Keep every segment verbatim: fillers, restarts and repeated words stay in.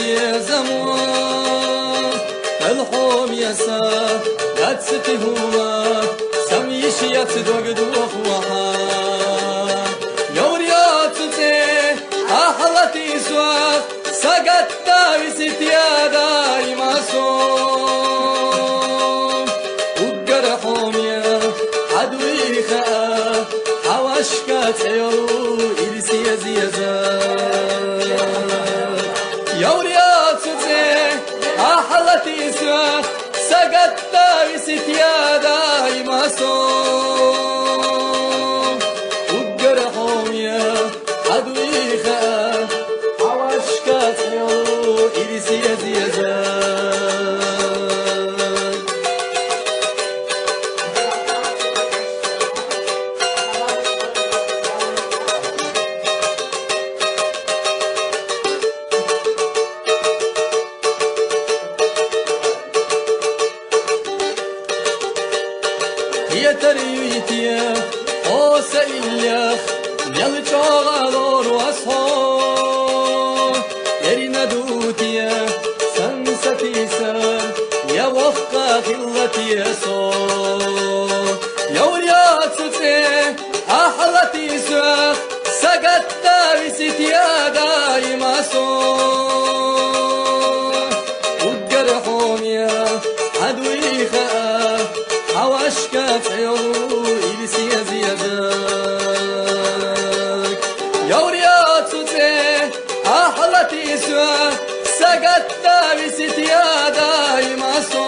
Езаму, элхьом еса, яцти гьума, сам йиш яц дог духваха. Явр яцуце, ахлати суах, сагатта висит яда имасо. Уггар хьом я, адвиха, Авашка цӀею ирси язияза. Яврия цуце, ахлати суах, сагатта висит яда имасо. Уггар хьом я, адвиха, авашка цӀею ирси язияза. Етер юйтия, оса иллях, ял чогъалор васхо. Эрина дутия, сан сатиса, я вохка хиллатия со. Яврия цуце, ахлати суах, сагатта висит яда имасо. Уггар хьом я, адвиха, авашка цӀею ирси язияза. Яврия цуце, ахлати суах, сагатта висит яда имасо.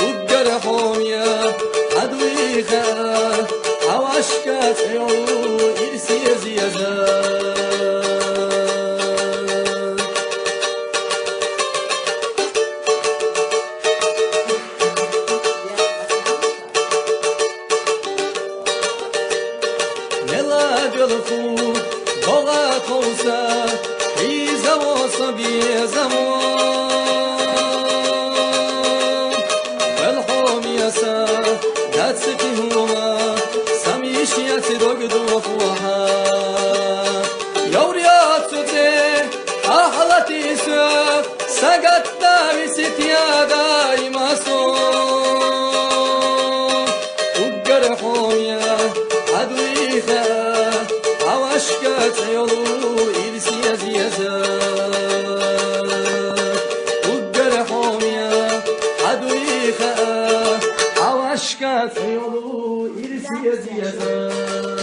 Уггар хьом я, адвиха, авашка цӀею ирси язияза. Мела белху, бога ховса, изаво собиезамо. Элхьом еса, яцти гьума, сам йиш яц дог духваха. Яврия цуце, ахлати суах, сагатта висит яда имасо. Уггар хьом я, адвиха, авашка цӀею ирси язияза. Уггар хьом я, адвиха, авашка цӀею ирси язияза.